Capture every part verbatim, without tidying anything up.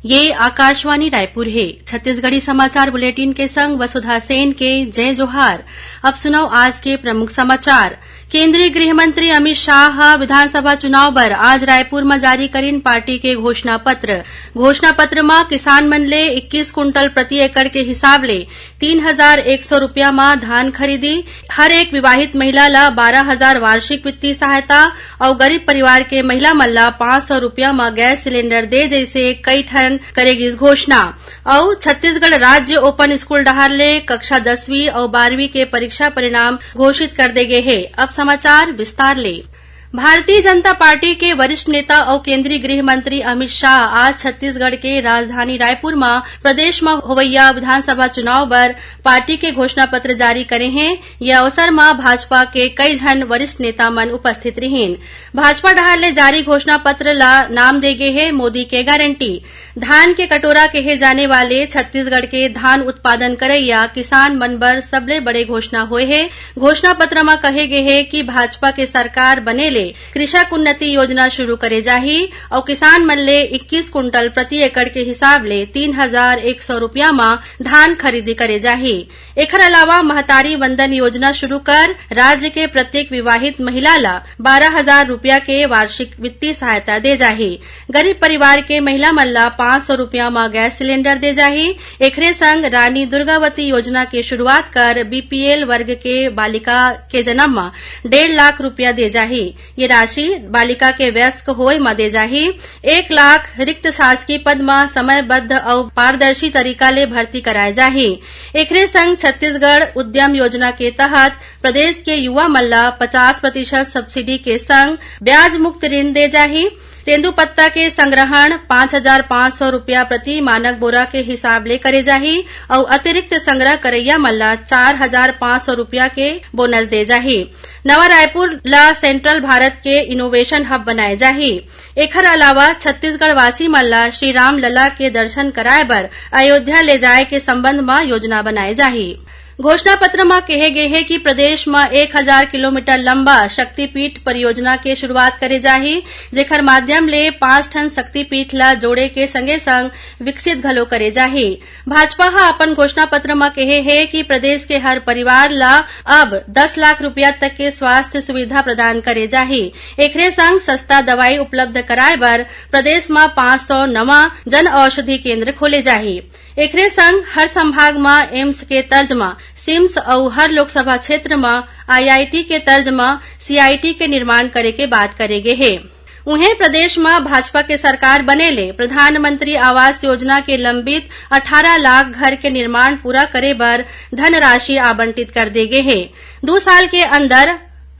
ये आकाशवाणी रायपुर हे। छत्तीसगढ़ी समाचार बुलेटिन के संग वसुधा सेन के जय जोहार। अब सुनव आज के प्रमुख समाचार। केंद्रीय गृह मंत्री अमित शाह ह विधानसभा चुनाव बर आज रायपुर म जारी करिन पार्टी के घोषणा पत्र। घोषणा पत्र म किसान मन ले इक्कीस कुंटल प्रति एकड़ के हिसाब ले तीन हजार एक सौ रुपया म धान खरीदी, हर एक विवाहित महिला ल बारह हजार वार्षिक वित्तीय सहायता अउ गरीब परिवार के महिला मन ल पाँच सौ रुपया म गैस सिलेंडर दे जइसे कई ठन करे गिस घोषणा। अउ छत्तीसगढ़ राज्य ओपन स्कूल डहार ले कक्षा दसवीं अउ बारहवीं के परीक्षा परिणाम घोषित कर दे गे हे। अब समाचार विस्तार ले। भारतीय जनता पार्टी के वरिष्ठ नेता अउ केंद्रीय गृह मंत्री अमित शाह आज छत्तीसगढ़ के राजधानी रायपुर म प्रदेश म होवइया विधानसभा चुनाव बर पार्टी के घोषणा पत्र जारी करे हें। ये अवसर म भाजपा के कई झन वरिष्ठ नेता मन उपस्थित रिहीन। भाजपा डहार ले जारी घोषणा पत्र ल नाम दे गे हे मोदी के गारंटी। धान के कटोरा कहे जाने वाले छत्तीसगढ़ के धान उत्पादन करइया किसान मन बर सबले बड़े घोषणा होए हे। घोषणा पत्र म कहे गे हे कि भाजपा के सरकार बने ले कृषक उन्नति योजना शुरू करे जाही अउ किसान मन ले इक्कीस कुंटल प्रति एकड़ के हिसाब ले तीन हजार एक सौ रुपया म धान खरीदी करे जाही। एखर अलावा महतारी वंदन योजना शुरू कर राज्य के प्रत्येक विवाहित महिला ल बारह हजार रुपया के वार्षिक वित्तीय सहायता दे जाही। गरीब परिवार के महिला मन ल पाँच सौ रुपया म गैस सिलेंडर दे जाही। एखरे संग रानी दुर्गावती योजना के शुरुआत कर बीपीएल वर्ग के बालिका के जन्म म डेढ़ लाख रुपया दे जाही। ये राशि बालिका के वयस्क होए म दे जाही। एक लाख रिक्त शासकीय पद म समयबद्ध अउ पारदर्शी तरीका ले भर्ती कराए जाही। एखरे संग छत्तीसगढ़ उद्यम योजना के तहत प्रदेश के युवा मन ल पचास प्रतिशत सब्सिडी के संग ब्याज मुक्त ऋण दे जाही। तेंदूपत्ता के संग्रहण पाँच हजार पाँच सौ रुपया प्रति मानक बोरा के हिसाब ले करे जाही अउ अतिरिक्त संग्रह करइया मन ल चार हजार पाँच सौ रुपया के बोनस दे जाही। नवा रायपुर ल सेंट्रल भारत के इनोवेशन हब बनाए जाही। एखर अलावा छत्तीसगढ़ वासी मन ल श्री राम लला के दर्शन कराए बर अयोध्या ले जाए के संबंध म योजना बनाए जाही। घोषणा पत्र म केहे गे हे कि प्रदेश म एक हजार किलोमीटर लंबा शक्तिपीठ परियोजना के शुरुआत करे जाही, जेखर माध्यम ले पांच ठन शक्तिपीठ ल जोड़े के संगे-संग विकसित घलो करे जाही। भाजपा ह अपन घोषणा पत्र म केहे हे कि प्रदेश के हर परिवार ल अब दस लाख रुपया तक के स्वास्थ्य सुविधा प्रदान करे जाही। एखरे संग सस्ता दवाई उपलब्ध कराए बर प्रदेश म पांच सौ नवा जन औषधि केंद्र खोले जाही। एखरे संग हर संभाग म एम्स के तर्ज म सिम्स अउ हर लोकसभा क्षेत्र म आईआईटी के तर्ज म सीआईटी के निर्माण करे के बात करे गे हे। उहें, प्रदेश म भाजपा के सरकार बने ले प्रधानमंत्री आवास योजना के लंबित अठारह लाख घर के निर्माण पूरा करे बर धनराशि आवंटित कर दे गे हे। दू साल के अंदर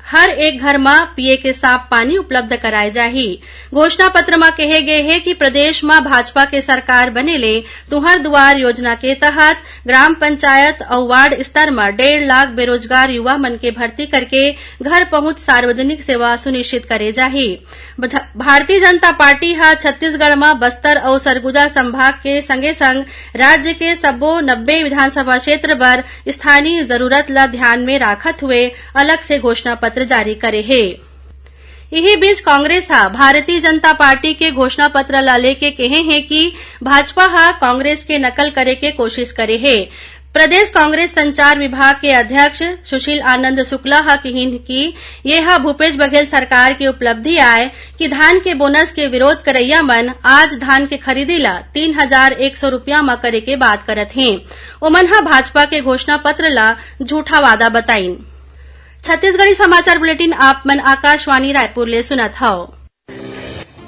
हर एक घर म पीए के साफ पानी उपलब्ध कराए जाही। घोषणा पत्र म केहे गे हे कि प्रदेश म भाजपा के सरकार बने ले तुंहर दुआर योजना के तहत ग्राम पंचायत अउ वार्ड स्तर म डेढ़ लाख बेरोजगार युवा मन के भर्ती करके घर पहुंच सार्वजनिक सेवा सुनिश्चित करे जाही। बध-, भारतीय जनता पार्टी ह छत्तीसगढ़ म बस्तर अउ सरगुजा संभाग के संगे-संग राज्य के सब्बो नब्बे विधानसभा क्षेत्र बर स्थानीय जरूरत ल ध्यान में राखत हुए अलग से घोषणा पत्र जारी करे हे। इही बीच कांग्रेस ह भारतीय जनता पार्टी के घोषणा पत्र ल लेके केहे हे कि भाजपा ह कांग्रेस के नकल करे के कोशिश करे हे। प्रदेश कांग्रेस संचार विभाग के अध्यक्ष सुशील आनंद शुक्ला ह किहिन कि ये ह भूपेश बघेल सरकार के उपलब्धि आय कि धान के बोनस के विरोध करइया मन आज धान के खरीदी ला तीन हजार एक सौ रुपया म करे के बात करत हें। ओमन ह भाजपा के घोषणा पत्र ला झूठा वादा बताइन। छत्तीसगढ़ी समाचार बुलेटिन आप मन आकाशवाणी रायपुर ले सुनत हव।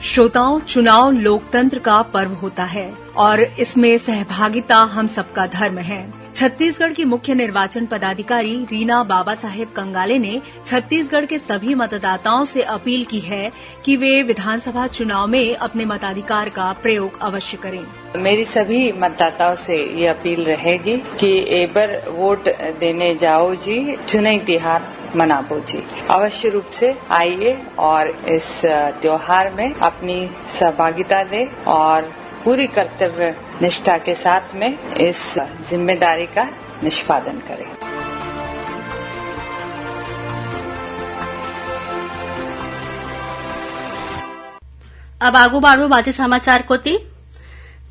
श्रोताओं, चुनाव लोकतंत्र का पर्व होता है और इसमें सहभागिता हम सबका धर्म है। छत्तीसगढ़ की मुख्य निर्वाचन पदाधिकारी रीना बाबा साहेब कंगाले ने छत्तीसगढ़ के सभी मतदाताओं से अपील की है कि वे विधानसभा चुनाव में अपने मताधिकार का प्रयोग अवश्य करें। मेरी सभी मतदाताओं से ये अपील रहेगी कि एबर वोट देने जाओ जी, चुनई तिहार मनाबो जी। अवश्य रूप से आइए और इस, अ, त्योहार में अपनी सहभागिता दें और पूरी कर्तव्य निष्ठा के साथ में इस जिम्मेदारी का निष्पादन करें। अब आगू बाढ़बो बांचे समाचार कोति।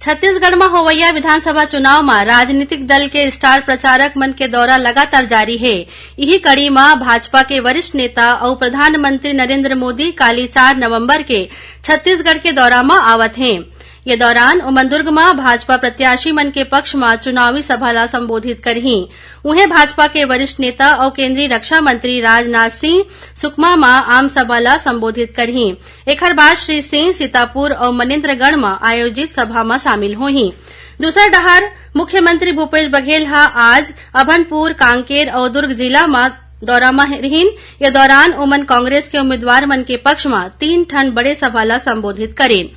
छत्तीसगढ़ म होवइया विधानसभा चुनाव म राजनीतिक दल के स्टार प्रचारक मन के दौरा लगातार जारी हे। इही कड़ी म भाजपा के वरिष्ठ नेता अउ प्रधानमंत्री नरेंद्र मोदी काली चार नवंबर के छत्तीसगढ़ के दौरा म आवत हें। ये दौरान ओमन दुर्ग म भाजपा प्रत्याशी मन के पक्ष म चुनावी सभा ला संबोधित करहीं। उहें, भाजपा के वरिष्ठ नेता अउ केंद्रीय रक्षा मंत्री राजनाथ सिंह सुकमा म आम सभा ला संबोधित करहीं। एखर बाद श्री सिंह सीतापुर अउ मनेन्द्रगढ़ म आयोजित सभा म शामिल होहीं। दूसर डहार मुख्यमंत्री भूपेश बघेल ह आज अभनपुर, कांकेर अउ दुर्ग जिला म दौरा म रिहिन। ये दौरान ओमन कांग्रेस के उम्मीदवार मन के पक्ष म तीन ठन बड़े सभा ला संबोधित करिन।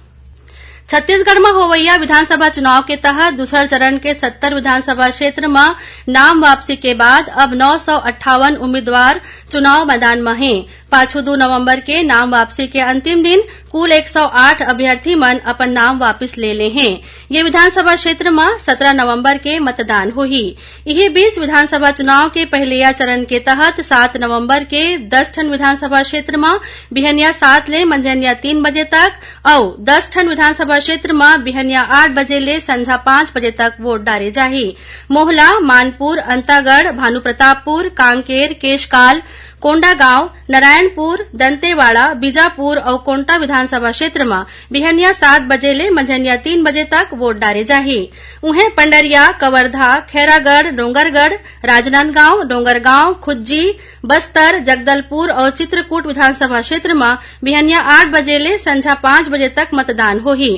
छत्तीसगढ़ म होवइया विधानसभा चुनाव के तहत दूसर चरण के सत्तर विधानसभा क्षेत्र म नाम वापसी के बाद अब नौ सौ अट्ठावन उम्मीदवार चुनाव मैदान म हें। पाछू दू नवंबर के नाम वापसी के अंतिम दिन कुल एक सौ आठ अभ्यर्थी मन अपन नाम वापिस ले ले हें। ये विधानसभा क्षेत्र म सतरा नवंबर के मतदान होही। इही बीच, विधानसभा चुनाव के पहिलेया चरण के तहत सात नवंबर के दस ठन विधानसभा क्षेत्र म बिहनिया सात ले मंझनिया तीन बजे तक अउ दस ठन विधानसभा क्षेत्र म बिहनिया आठ बजे ले संझा पांच बजे तक वोट डारे जाही। मोहला, मानपुर, अंतागढ़, भानुप्रतापपुर, कांकेर, केशकाल, कोंडागांव, नारायणपुर, दंतेवाड़ा, बीजापुर अउ कोंटा विधानसभा क्षेत्र म बिहनिया सात बजे ले मंझनिया तीन बजे तक वोट डारे जाही। उहें, पंडरिया, कवर्धा, खैरागढ़, डोंगरगढ़, राजनांदगांव, डोंगरगांव, खुज्जी, बस्तर, जगदलपुर अउ चित्रकूट विधानसभा क्षेत्र म बिहनिया आठ बजे ले संझा पांच बजे तक मतदान होही।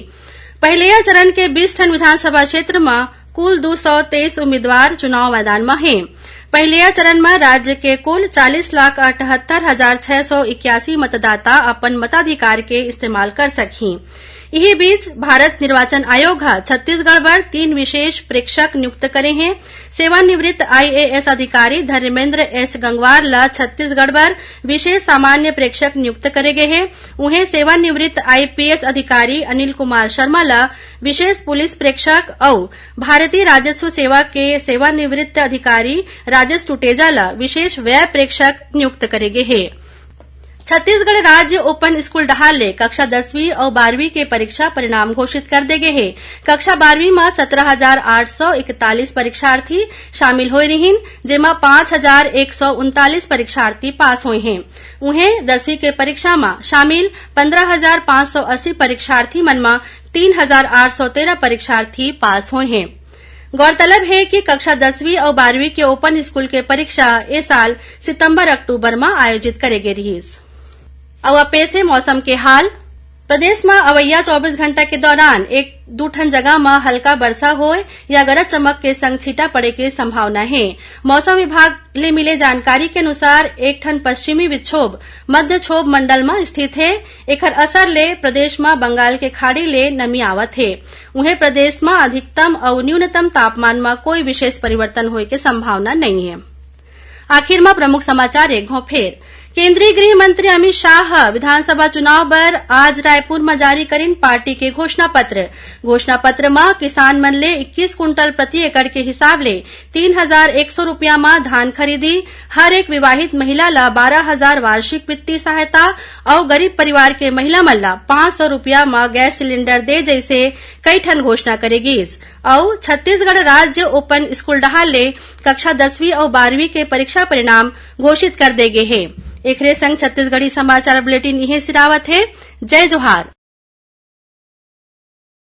पहिलेया चरण के बीस ठन विधानसभा क्षेत्र म कुल दू सौ तेईस उम्मीदवार चुनाव मैदान म हें। पहिलेया चरण म राज्य के कुल चालीस लाख अठहत्तर हजार छह सौ इक्यासी मतदाता अपन मताधिकार के इस्तेमाल कर सकही। इही बीच, भारत निर्वाचन आयोग ह छत्तीसगढ़ बर तीन विशेष प्रेक्षक नियुक्त करे हे। सेवानिवृत्त आईएएस अधिकारी धर्मेंद्र एस गंगवार ल छत्तीसगढ़ बर विशेष सामान्य प्रेक्षक नियुक्त करे गे हे। उहें, सेवानिवृत्त आईपीएस अधिकारी अनिल कुमार शर्मा ल विशेष पुलिस प्रेक्षक अउ भारतीय राजस्व सेवा के सेवानिवृत्त अधिकारी राजेश टुटेजा ल विशेष व्यय प्रेक्षक नियुक्त करे गे हे। छत्तीसगढ़ राज्य ओपन स्कूल डहार ले कक्षा दसवीं अउ बारहवीं के परीक्षा परिणाम घोषित कर दे गे हे। कक्षा बारहवीं म सतरा हजार आठ सौ इकतालीस परीक्षार्थी शामिल होए रिहिन, जेमा पांच हजार एक सौ उनतालीस परीक्षार्थी पास होए हें। उहें, दसवीं के परीक्षा म शामिल पंद्रह हजार पांच सौ अस्सी परीक्षार्थी मन म तीन हजार आठ सौ तेरह परीक्षार्थी पास होए हें। गौरतलब हे कि कक्षा दसवीं अउ बारहवीं के ओपन स्कूल के परीक्षा ए साल सितंबर-अक्टूबर म आयोजित करे गे रिहिस। अउ अब पेश हे मौसम के हाल। प्रदेश म अवइया चौबीस घंटा के दौरान एक दू ठन जगह म हल्का बरसा होए या गरज चमक के संग छींटा पड़े के संभावना हे। मौसम विभाग ले मिले जानकारी के अनुसार, एक ठन पश्चिमी विक्षोभ मध्य क्षोभ मंडल म स्थित हे। एखर असर ले प्रदेश म बंगाल के खाड़ी ले नमी आवत हे। उहें, प्रदेश म अधिकतम अउ न्यूनतम तापमान म कोई विशेष परिवर्तन होए के संभावना नइ हे। आखिर म प्रमुख समाचार एक घौं फेर। केंद्रीय गृह मंत्री अमित शाह ह विधानसभा चुनाव बर आज रायपुर म जारी करिन पार्टी के घोषणा पत्र। घोषणा पत्र म किसान मन ले इक्कीस कुंटल प्रति एकड़ के हिसाब ले तीन हजार एक सौ रुपया म धान खरीदी, हर एक विवाहित महिला ल बारह हजार वार्षिक वित्तीय सहायता अउ गरीब परिवार के महिला मन ल पांच सौ रुपया म गैस सिलेंडर दे जइसे कई ठन घोषणा करे गीस। अउ छत्तीसगढ़ राज्य ओपन स्कूल डहार ले कक्षा दसवीं अउ बारहवीं के परीक्षा परिणाम घोषित कर दे गे हे। एखरे संग छत्तीसगढ़ी समाचार बुलेटिन इहें सिरावत हे। जय जोहार।